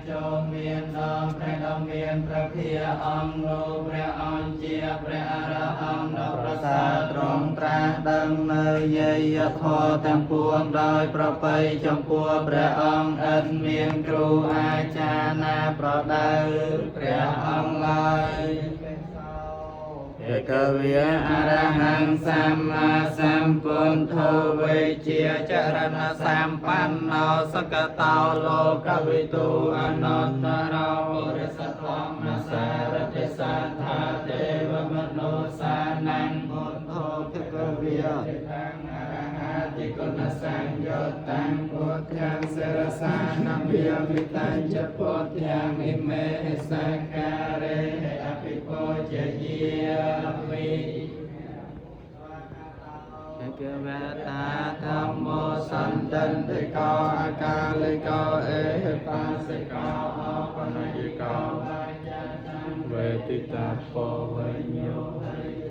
ចូលមានដល់ព្រះដ៏មានព្រះភិយអង្គនោះព្រះអង្គជាព្រះអរហន្តដ៏ប្រសើរ ទ្រង់ត្រាស់ដឹងនៅយយធម៌ទាំងពួងដោយប្រពៃចំពោះព្រះអង្គឥតមានគ្រូអាចារ្យណាប្រដៅព្រះអង្គឡើយ ឯកវិអរហង្គសម្មាសម្ពុទ្ធោវេជាចរណសម្បណ្ណោសកតោលោកវិទូអនុត្តរោពុរិសធម្មសារតិសន្តាទេវមនុស្សានំពុទ្ធោភគវិតាំងអរហតិគុណសង្យុតាំងពុទ្ធាំសិរសានភិយមិតាំចពុទ្ធាំອິមេសក្ការេអភិពុជយាមិ ភគវតាធម្មោសន្តន្តិកោអកាលិកោអេហបាសិកោអបនយិកោវេទិតាពោវញ្ញោ